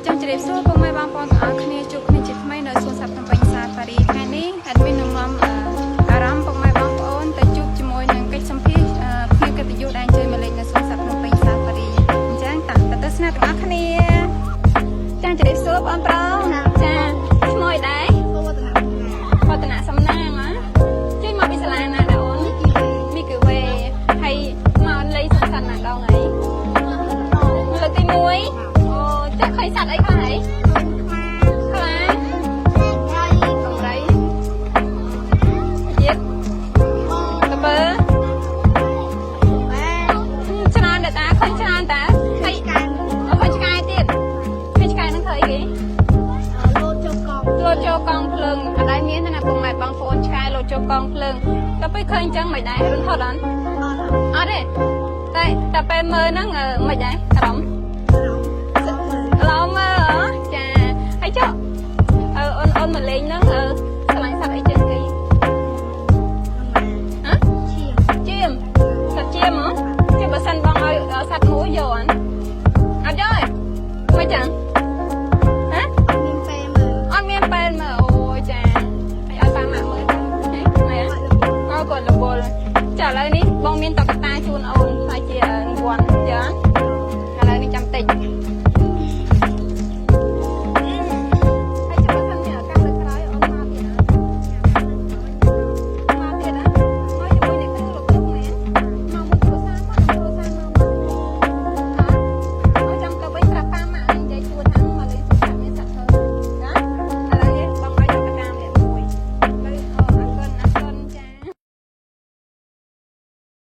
ចង់ជម្រាបសួរពុកម៉ែបងប្អូនទាំងអស់គ្នាជួបគ្នាជាថ្មីនៅសួនសត្វភ្នំពេញសាហ្វារីថ្ងៃនេះ admin នឹងនាំអឺអារម្មណ៍ពុកម៉ែបងប្អូនទៅជួបជាមួយនឹងកិច្ចសម្ភាសន៍អឺភ្ញៀវកិត្តិយសដែលអញ្ជើញមកលេងនៅសួនសត្វភ្នំពេញសាហ្វារីអញ្ចឹងតោះទៅទស្សនាទាំងអស់គ្នាចាជម្រាបសួរបងប្រុសចាឈ្មោះអីដែរវឌ្ឍនៈសំណាងហ៎ជួយមកពីសាលាណាដែរអូនមីគីវេហើយមកលេងសួនសត្វណាដងអីលើកទី1អូចាស់ឃើញសត្វអីខ្លះហីខ្លាកំរីទៀតកពើច្រើនតែតាឃើញច្រើនតាហើយអូឃើញឆ្កែទៀតឃើញឆ្កែនឹងធ្វើអីគេលោតចូលកង់ភ្លើងអត់ដែរមានទេណាពុកម៉ែបងប្អូនឆ្កែលោតចូលកង់ភ្លើងដល់ពេលឃើញអញ្ចឹងមិនដែររន្ធត់អត់អត់ទេតែតែពេលមើលហ្នឹងអឺមិនដែរអារម្មណ៍ឡំមើលហ៎ចាហើយចុះអឺអូនអូនមកលេងហ្នឹងអឺស្រឡាញ់សត្វអីជាងគេហ៎ចៀមសត្វចៀមហ៎ចុះបើសិនបងឲ្យសត្វមួយយកអត់អត់យកទេមិនចឹងហ៎ អត់មានពេលមើលអូយចាហើយឲ្យប៉ាម៉ាក់មើលហ៎អូគាត់រវល់ចាឥឡូវនេះបងមានតុក្កតាជូនអូនហើយជារង្វាន់ចា